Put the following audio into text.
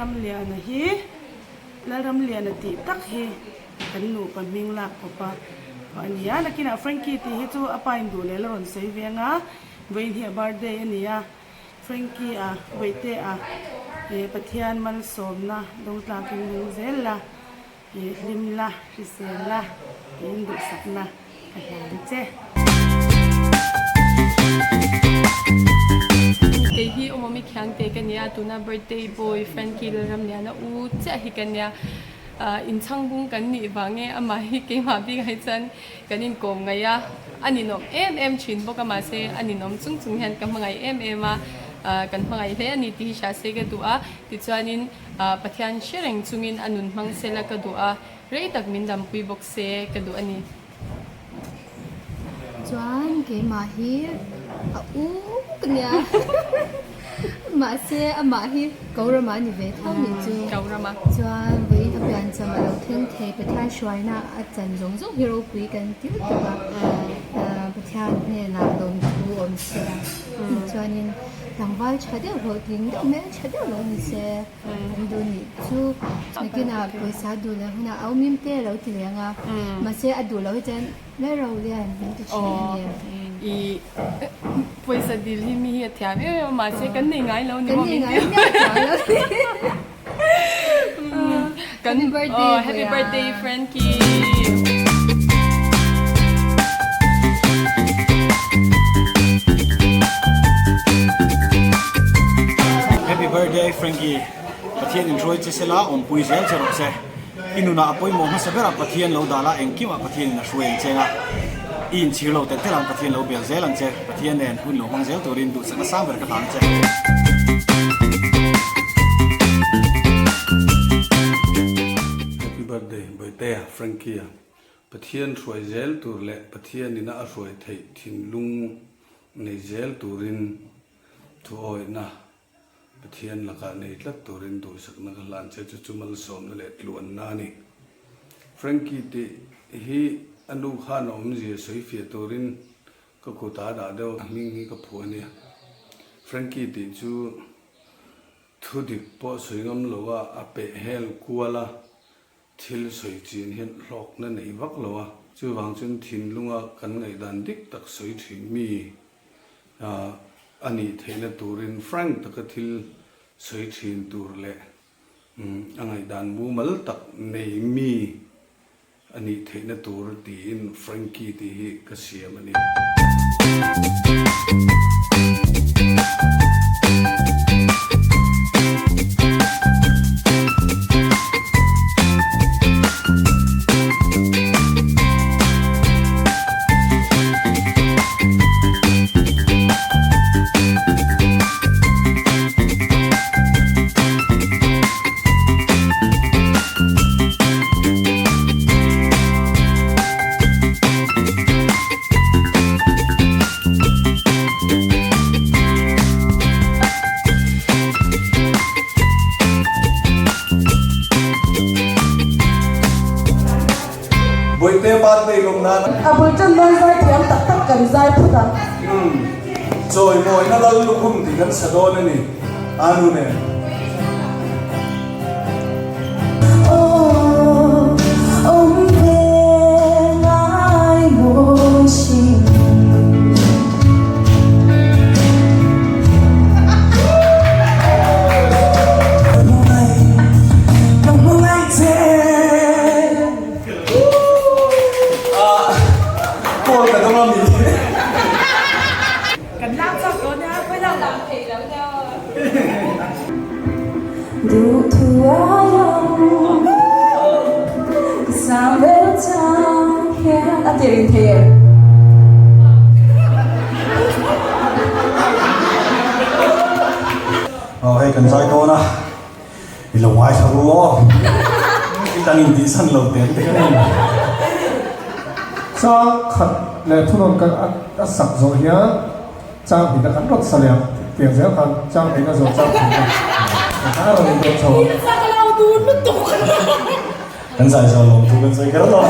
Lalramliana hi Lalramliana tih tak hi kan nupa hming lak kawp a phuah a ni a, nakinah Frankie tih hi chu a pa in duh leh la rawn sawi ve ang a, vawiin hi a birthday a ni a, Frankie a Bawihte a eh Pathian malsawmna dawng tlakin nung zel la. I hlim la, hrisel la, tiin duhsakna ka hlan che. Kei hi Awmawmi Khiangte ka nia, tuna birthday boy Frankie Lalramliana u chiah hi ka nia. Inchhangbung kan nih vang nge amah hi keimah bik ah hi chuan kan inkawm ngaih a, a ninawm em em thin bawk a mahse a ninawm chung chung hian ka hmangaih em em a, kan hmangaih hle a ni tih hi hria se ka duh a, tichuanin Pathian hre reng chungin a nun hmang sela ka duh a, rei tak min dampui bawk se ka duh a ni. Chuan keimah hi a u ka nia mahse amah hi Kaurama a ni ve tho nih chu. Kaurama. Chuan vawiin a piancham a lo thleng thei Pathian hruaina a chan zawng zawng hi ropui kan ti lutuk a, Pathian hnenah lawmthu awm se a chuanin Tlangval tha deuh hlawhtling deuh hmel tha deuh lo ni se an duh nih chu nakinah pawisa duh leh hunah au mim te a lo ti leh ang a mahse a duh loh hi chuan Lalro lian min ti thin a ni. I pawisa dil hi mi hi a thiam em em a mahse kan nei ngai lo ni maw min ti. Kan happy birthday happy birthday Frankie. Happy birthday Frankie Pathian in hruai che sela awmpui zel che rawh se i nunah a pawimawh hmasa berah Pathian lo dal a engkimah Pathian in a hruai ang cheng a i inchhir lo tel tel ang Pathian lo bel zel ang che Pathian nen hun lo hmang zel turin duhsakna sang ber ka hlang che. Happy birthday Bawihtea Frankie-a Pathian hruai zel tur leh Pathian ina a hruai theih thinlung nei zel turin thuawihna Pathian lakah nei tlat turin duhsakna ka hlan che chu chu malsawmna leh tluanna a ni. Frankie tih hi a nu khan a awmzia sawi fiah turin ka kut a dah deuh a hming hi ka phuah a nia. Frankie tih chu thu dik pawh sawi ngam lo a, a peh hel kual a, thil sawi chin hian hlawkna nei vak lo a, chuvang chuan thinlunga kan ngaihdan dik tak sawi thin mi a nih theihna turin frank taka thil sawi thin tur leh a ngaihdan mumal tak nei mi a nih theihna tur tiin Frankie tih hi ka siam a ni. Bawihte birthday lawm nan. A bul tan nan zai thiam tak tak kan zai phut ang. Umm chawimawina lal lukhum tih kan sa dawn a ni Anu nen. Call ka dawng a mi. Kan lak chak dawn nia, khawi lak lang thei lo nia. A tir in thei em? Aw hei kan zai dawn a. I lo ngaithla ru aw. I tan in tih san lo tel te kan en. Chang khat leh thunawn kan a sak zawh hian chang hnih na kan rawn sa leh ang tiang zel khan chang hnih na zawh chang hnih na a rawn in dawt chho ang. Kan zai zawh lawm thu kan sawi kher lo.